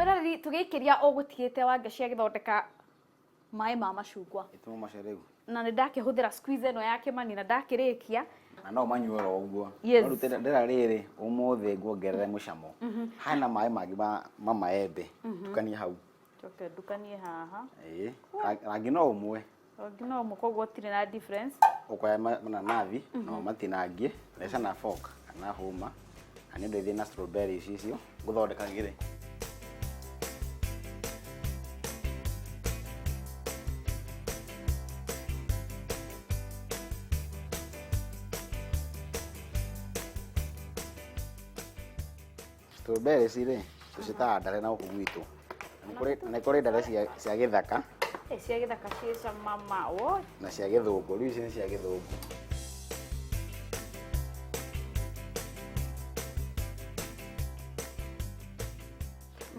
Mwĩroreri, tũgĩikĩria ũgũtigĩte Wangeci agĩthondeka maĩ ma macungwa. Ĩtũma macio rĩu. Na nĩ ndakĩhũthĩra squeeze ĩno ya Kĩmani na ndakĩrĩkia. Na no manyue oro ũguo. Yes. No rĩu ndĩra rĩrĩ ũmũthĩ nguongerere mũcamo. Hena maĩ mangĩ ma maembe. Tukania hau. Njoke ndukanie haha. Ĩĩ. Rangi no ũmwe. Rangi no ũmwe koguo gũtirĩ na difference. Ũkoya mananathi na ũmatinangie, theca na fork kana hũma, na nĩ ũndũ na strawberries icio ngũthondeka gĩthĩ. Strawberries rĩ, tũciĩtaga ndare na gũkũ gwitũ. Na nĩ kũrĩ ndare cia gĩthaka. Eh, cia gĩthaka ciĩ cama ma woi. Na cia gĩthũngũ, rĩu ici nĩ cia gĩthũngũ.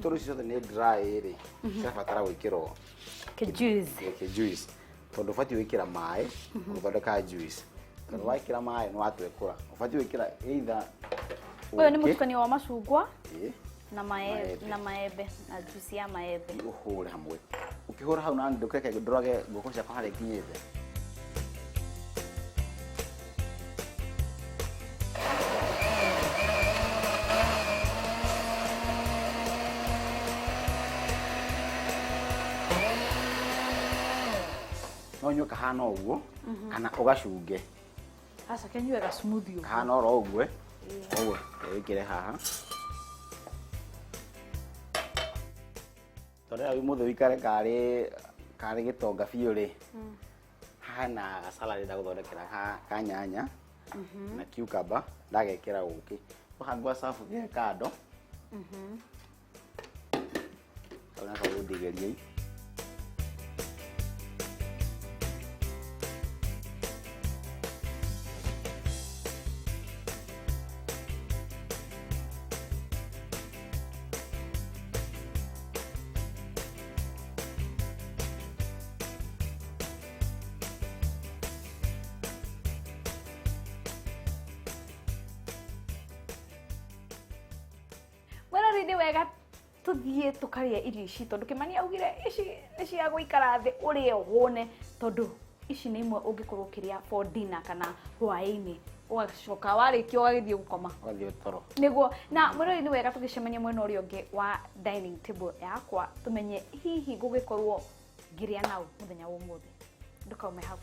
Tondũ ici ciothe nĩ dry rĩ, cirabatara gwĩkĩrwo Kĩ juice. Kĩ juice. Tondũ ũbatiĩ gwĩkĩra maĩ gũthondeka juice. Tondũ wekĩra maĩ nĩ watwekũra. Ũbatiĩ gwĩkĩra either Ũyũ nĩ ũkĩ, mũtukanio wa macungwa ĩĩ, na maembe Maembe. na maembe na juice ya maembe. Ũhũre hamwe. Ũkĩhũra hau na ndũkeke ndũrage ngũkũ ciakwa harĩa ikinyĩte. No ũnyue kahana ũguo kana ũgacunge. Aca kenyue ga smoothie ũguo. Kahana oro ũguo. Ũguo wĩkĩre haha. Tondũ rĩu ũmũthĩ ũikare karĩ gĩtonga biũ rĩ. Haha na salad ndagũthondekera ka nyanya na cucumber ndagekĩra ũkĩ. Haha ngwa serve ge kando. Kau nako gũndigĩria. Mwĩrori nĩ wega tũthiĩ tũkarĩe irio ici tondũ Kĩmani augire ici nĩ cia gũikara thĩ ũrĩe ũhũne tondũ ici nĩ imwe ũngĩkorwo ũkĩrĩa for dinner kana hwaĩ-inĩ ũgacoka warĩkia ũgagĩthiĩ gũkoma. Ũgathiĩ toro. Nĩguo na mwĩrori nĩ wega tũgĩcemania mwena ũrĩa ũngĩ wa dining table yakwa tũmenye hihi ngũgĩkorwo ngĩrĩa nau mũthenya wa ũmũthĩ. Ndũkaume hau.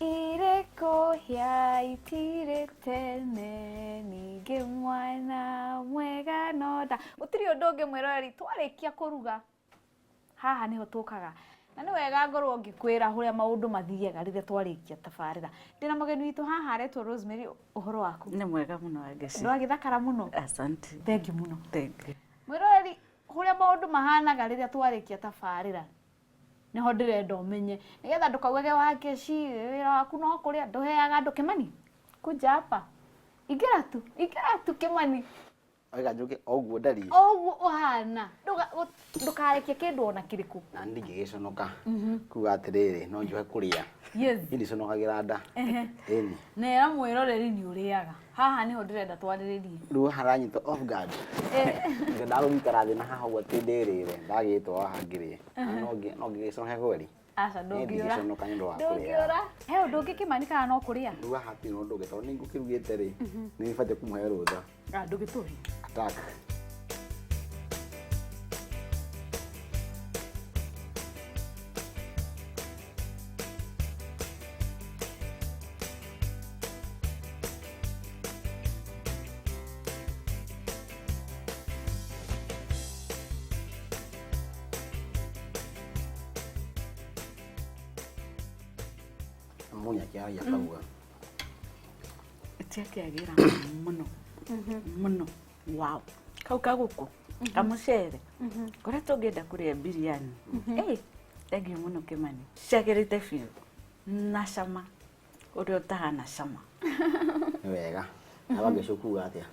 Irĩ kũhĩa itirĩ tene ningĩ mwana mwega no nda. Gũtirĩ ũndũ ũngĩ mwĩroreri twarĩkia kũruga haha nĩho tũkaga na nĩ wega ngorwo ngĩkwĩra ũrĩa maũndũ mathiaga rĩrĩa twarĩkia tabarĩra. Ndĩna mũgeni witũ haha aretwo Rosemary, ũhoro waku? Nĩ mwega mũno Wangeci. Ndwagĩthakara mũno? Asante. Thengiũ mũno. Thank you. Mwĩroreri, ũrĩa maũndũ mahanaga rĩrĩa twarĩkia tabarĩra nĩho ndĩrenda ũmenye nĩgetha ndũkaugage Wangeci wĩra waku no kũrĩa ndũheaga andũ. Kĩmani kuja hapa, ingĩra tu, ingĩra tu Kĩmani. Oiga njũke o ũguo ndariĩ. O ũguo ũhana. Ndũkarekie kĩndũ ona kĩrĩkũ. Na niĩ ndingĩgĩconoka kuga atĩrĩrĩ no njohe kũrĩa. Yes. Niĩ ndiconokagĩra nda. Ĩni. Na ĩra mwĩroreri nĩ ũrĩaga. Haha nĩho ndĩrenda twarĩrĩrie. Rĩu haranyita off guard. Nĩ ndagũikara thĩ na haha ũguo atĩ ndĩrĩre ndagĩtwo haha ngĩrĩe. Na no ngĩgĩconoke kweri. Aca Niĩ ndũngĩũra. ndingĩconoka nĩ ũndũ wa kũrĩa. Ndũngĩũra. He ũndũ ũngĩ Kĩmani kana no kũrĩa? Rĩu haha hatirĩ na ũndũ ũngĩ tondũ nĩ ngũkĩrugĩte rĩ, nĩ batiĩ kũmũhe rũtha. Ah, ndũgĩtũhe. Attack. Mũnya kĩaragia akauga. Ciakĩagĩra mũno mũno. Wow. Kau kagũkũ kamũcere ngoretwo ngĩenda kũrĩa biryani. Ĩ, thengiũ mũno Kĩmani. Ciagĩrĩte biũ na cama ũrĩa ũtahana cama. Nĩ wega. Na Wangeci ũkuga atĩa?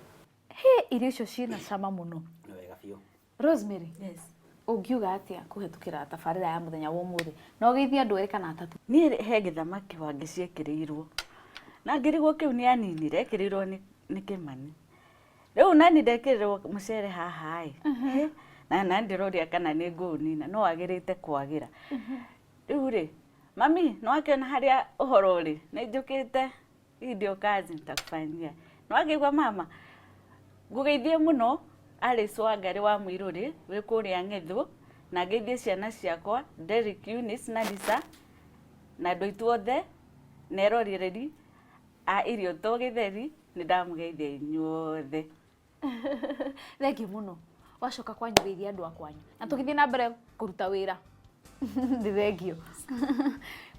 Hĩ, irio icio ciĩna cama mũno. Nĩ wega biũ. Rosemary, Yes. ũngiuga atĩa kũhetũkĩra tabarĩra ya mũthenya wa ũmũthĩ? Na ũgeithie andũ erĩ kana atatũ. Niĩ he gĩthamaki Wangeci ekĩrĩirwo. Na ngĩrigwo kĩu nĩ aninire, ekĩrĩirwo nĩ Kĩmani. Rĩu nani ndekĩrĩrwo mũcere haha ĩ, na nani ndĩroria kana nĩ ngũũnina, no wagĩrĩte kwagĩra. Rĩu rĩ, mami, nĩ wakĩona harĩa ũhoro ũrĩ, nĩ njũkĩte, hii ndio kazi nitakufanyia. Nĩ wakĩigua mama, ngũgeithie mũno Alice Wangarĩ wa Mũirũrĩ wĩ kũrĩa Ng'ethũ, na ngeithie ciana ciakwa Derrick, Eunice na Lisa, na andũ aitũ othe na eroreri a Irio to Gĩtheri, nĩ ndamũgeithia inyuothe. Thengiũ mũno. Wacoka kwanyu geithia andũ a kwanyu. Na tũgĩthiĩ na mbere kũruta wĩra. Nĩ thengiũ.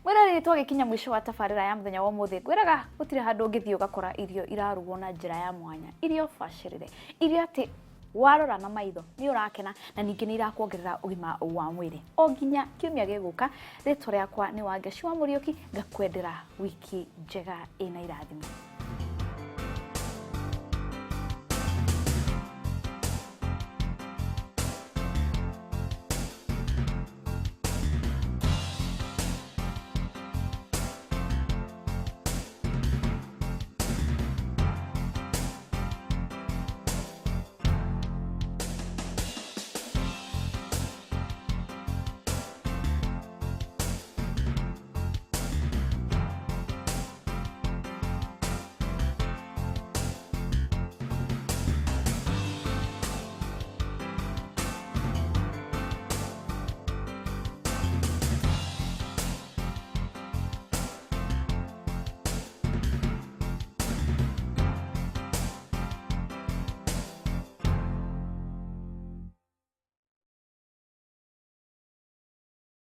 Mwĩroreri, twagĩkinya mũico wa tabarĩra ya mũthenya wa ũmũthĩ. Ngwĩraga gũtirĩ handũ ũngĩthiĩ ũgakora irio irarugwo na njĩra ya mwanya. Irio bacĩrĩre. Irio atĩ warora na maitho nĩ ũrakena na ningĩ nĩ irakuongerera ũgima wa mwĩrĩ. O nginya kiumia gĩgũka, rĩtwa rĩakwa nĩ Wangeci wa Mũriũki, ngakwendera wiki njega ĩna irathimo.